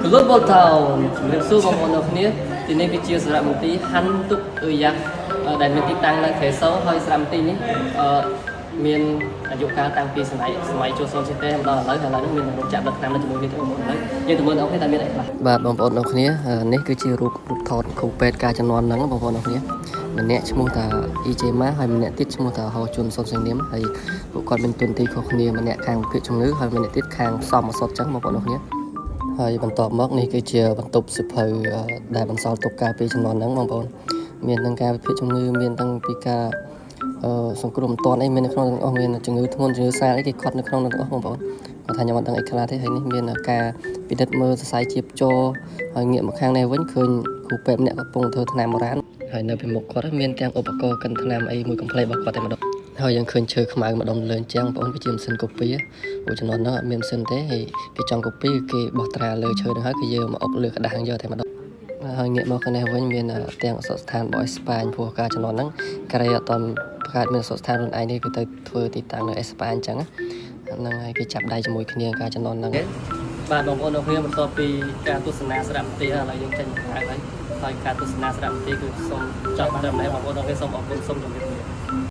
Global Town ជំរាបសួរបងប្អូនទាំងគ្នាទីនេះគឺជាសារមន្ទីរហាន់ទុកអ៊ឺយ៉ាដែលមានទីតាំងនៅខេសូហើយសារមន្ទីរនេះអឺមានអាយុកាលតាំងពីសម័យសម័យចូលសូនចេទេមកដល់ឥឡូវហើយឥឡូវនេះមានរោងចក្រផលិតថ្នាំនៅជាមួយគ្នាទាំងបងប្អូនឥឡូវយើងទៅមើលទាំងអស់គ្នាតើមានអីខ្លះបាទបងប្អូនទាំងគ្នានេះគឺជារូបរូបថតគ្រូពេទ្យកាលជំនាន់ហ្នឹងបងប្អូនទាំងគ្នាម្នាក់ឈ្មោះថាអ៊ីជេម៉ាហើយម្នាក់ទៀតឈ្មោះថាហោជុនសុនសេងនាមហើយពួកគាត់មានទុនទីខុសគ្នាម្នាក់ខាងវិភាគជំងឺហើយម្នាក់ទៀតខាងផ្សំឱសថចឹងបងប្អូនទាំងគ្នា ហើយបន្ទាប់មកនេះគឺជាបន្ទប់សៀវភៅអឺដែលបន្សល់ទុកកាលពីជំនាន់ហ្នឹងបងប្អូនមានទាំងការវិភាគជំងឺមានទាំងពីការអឺសង្គ្រោះមិនទាន់អីមាននៅក្នុងទាំងអស់មានជំងឺធ្ងន់ជំងឺស្រាលអីគេកត់នៅក្នុងទាំងអស់បងប្អូនគាត់ថាខ្ញុំអត់ដឹងអីខ្លះទេហើយនេះមានការពិនិត្យមើលសរសៃជាតិជរហើយងាកមកខាងនេះវិញឃើញគ្រូពេទ្យម្នាក់កំពុងធ្វើថ្នាំបុរាណហើយនៅពីមុខគាត់មានទាំងឧបករណ៍កិនថ្នាំអីមួយកំភ្លេរបស់គាត់តែម្ដងហើយយើងឃើញឈើខ្មៅម្ដុំលើជាងបងប្អូនគឺជាម៉ាស៊ីនកូពីព្រោះជំនាន់ហ្នឹងអត់មានម៉ាស៊ីនទេហើយគេចង់កូពីគេបោះត្រាលើឈើហ្នឹងហើយគេយកមកអុកលើក្រដាសហ្នឹងយកតែម្ដងហើយងាកមកខាងនេះវិញមានទាំងអក្សរស្ថានរបស់អេស្ប៉ាញព្រោះការជំនាន់ហ្នឹងកូរ៉េអត់ទាន់បង្កើតមានអក្សរស្ថានខ្លួនឯងទេគឺទៅធ្វើទីតាំងនៅអេស្ប៉ាញអញ្ចឹងហ្នឹងហើយគេចាប់ដៃជាមួយគ្នាការជំនាន់ហ្នឹងបាទបងប្អូនអរគ្នាបន្ទាប់ពីការទស្សនាសារមន្ទីរឥឡូវយើងចេញក្រៅហើយហើយការទស្សនាសារមន្ទីរគឺសូមចប់ត្រឹមនេះបងប្អូនអរគ្នាសូមអរគុណសូមជម្រាបលា។